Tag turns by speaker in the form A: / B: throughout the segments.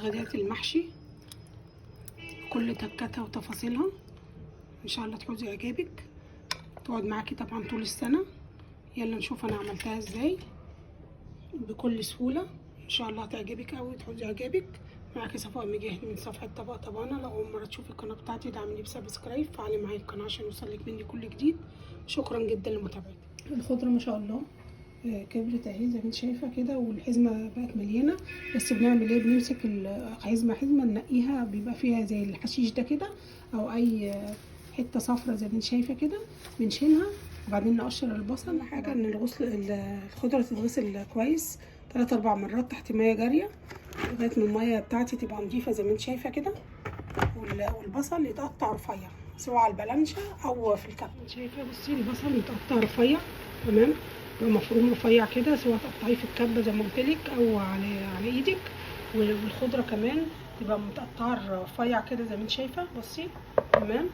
A: تغذية المحشي بكل تكاتها وتفاصيلها. ان شاء الله تحوزي اعجابك، تقعد معاكي طبعا طول السنة. يلا نشوف انا عملتها ازاي بكل سهولة، ان شاء الله هتعجبك اوي وتحوزي اعجابك. معاكي صفاء مجاهد من صفحة طبق طبانة. لو اول مرة تشوفي القناة بتاعتي دعمني ب subscribe، فعلي معايا القناة عشان يوصلك مني كل جديد. شكرا جدا لمتابعتك. الخضرة ما شاء الله كبرت اهي زي ما انت شايفه كده، والحزمه بقت مليانة. بس بنعمل ايه؟ بنمسك الحزمة حزمه ننقيها، بيبقى فيها زي الحشيش ده كده او اي حتة صفرة زي ما انت شايفه كده، بنشيلها وبعدين نقشر البصل. حاجة ان الغسل الخضرة تتغسل كويس 3 4 مرات تحت مية جارية لغاية ما المية بتاعتي تبقى نضيفه زي ما انت شايفه كده. والبصل يتقطع رفيع سواء على البلانشا او في الكبه. شايفه؟ بصي البصل متقطع رفيع، تمام، يبقى مفروم رفيع كده، سواء تقطعيه في الكبه زي ما قلت لك او على ايدك. والخضره كمان تبقى متقطعه رفيع كده زي ما انت شايفه، بصي تمام.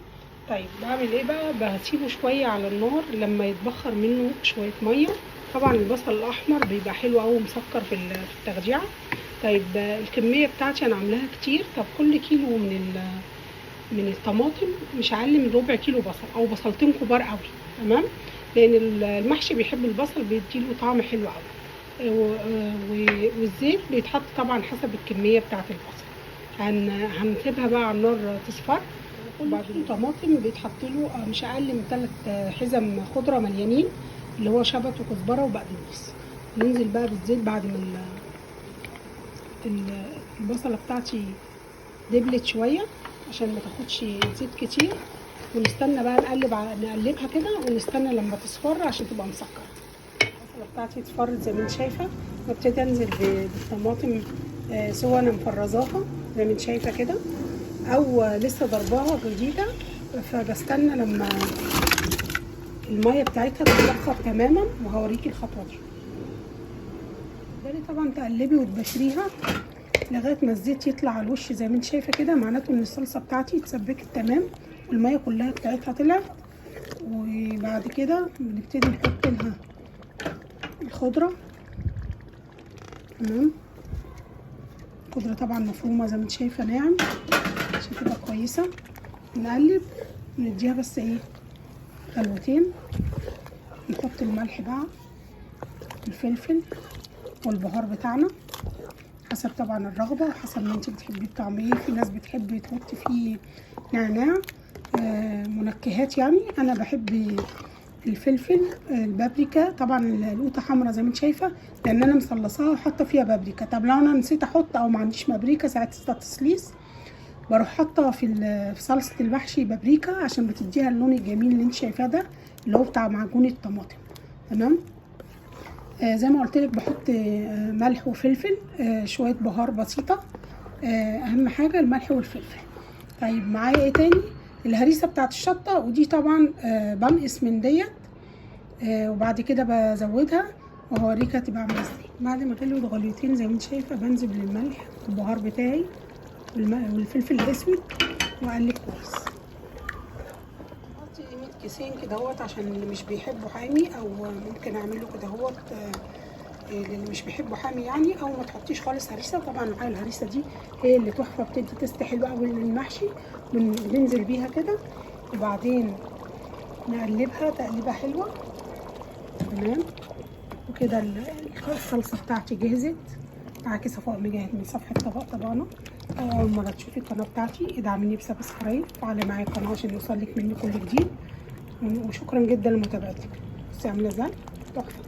A: طيب بعمل ايه بقى؟ بسيبه شوية على النار لما يتبخر منه شوية مية. طبعا البصل الاحمر بيبقى حلو قوي مسكر في التغذية. طيب الكمية بتاعتي انا عاملاها كتير. طب كل كيلو من الطماطم مش اقل من ربع كيلو بصل او بصلتين كبار قوي، تمام، لان المحشي بيحب البصل، بيديله طعم حلو قوي. والزيت بيتحط طبعا حسب الكمية بتاعه البصل. هنسيبها بقى على النار تصفر. وبعدين طماطم بيتحط له مش اقل من 3 حزم خضرة مليانين، اللي هو شبت وكزبره وبقدونس. ننزل بقى بالزيت بعد ما البصله بتاعتي دبلت شوية عشان ما تاخدش زيت كتير، ونستنى بقى نقلبها كده ونستنى لما تصفر عشان تبقى مسكره. البصله بتاعتي اتصفرت زي ما انت شايفه، وابتدي انزل بالطماطم سواء انا مفرزاها زي ما انت شايفه كده او لسه ضرباها جديدة، فبستنى لما المية بتاعتها تتبخر تماما وهوريكي الخطوة دي. تقدري طبعا تقلبي وتبشريها لغاية ما الزيت يطلع على الوش زي ما انت شايفه كده، معناته ان الصلصه بتاعتي اتسبكت تمام والمية كلها بتاعتها طلعت. وبعد كده بنبتدي نحط لها الخضرة، تمام. الخضرة طبعا مفرومه زي ما انت شايفه ناعم عشان تبقى كويسة. نقلب ونديها بس ايه غلوتين. نحط الملح بقى، الفلفل والبهار بتاعنا حسب طبعا الرغبة وحسب ما انت بتحبي الطعم ايه. في ناس بتحب تحط فيه نعناع، منكهات يعني. انا بحب الفلفل، البابريكا، طبعا القوطه حمرا زي ما انت شايفه لان انا مصلصاها وحاطه فيها بابريكا. طب لو انا نسيت احط او ما عنديش بابريكا ساعة التسليص، بروح حاطه في صلصه المحشي بابريكا عشان بتديها اللون الجميل اللي انت شايفاه ده اللي هو بتاع معجون الطماطم، تمام. زي ما قلت لك بحط ملح وفلفل، شوية بهار بسيطة، اهم حاجة الملح والفلفل. طيب معايا ايه تاني؟ الهريسه بتاعت الشطه، ودي طبعا بنقص من ديت، وبعد كده بزودها وهوريك هتبقى عامله ازاي. بعد ما غلوت غلوتين زي ما انت شايفه بنزل بالملح والبهار بتاعي والفلفل الاسود واقلب كويس. احط قيمة كيسين كده اهوت عشان اللي مش بيحبوا حامي، او ممكن اعمله كده اهوت للي مش بيحبوا حامي يعني، او ما تحطيش خالص هريسه. طبعا معايا الهريسه دي هي اللي تحفة، بتدي taste حلو قوي للمحشي. بننزل بيها كده وبعدين نقلبها تقليبه حلوة، تمام. وكده الصلصه بتاعتي جهزت. معاكي صفاء مجاهد من صفحة طبق طبانه. اول مرة تشوفي القناة بتاعتي ادعميني ب subscribe وعلى معايا القناة عشان يوصلك مني كل جديد، وشكرا جدا لمتابعتك. بصي عامله ازاي تحفة.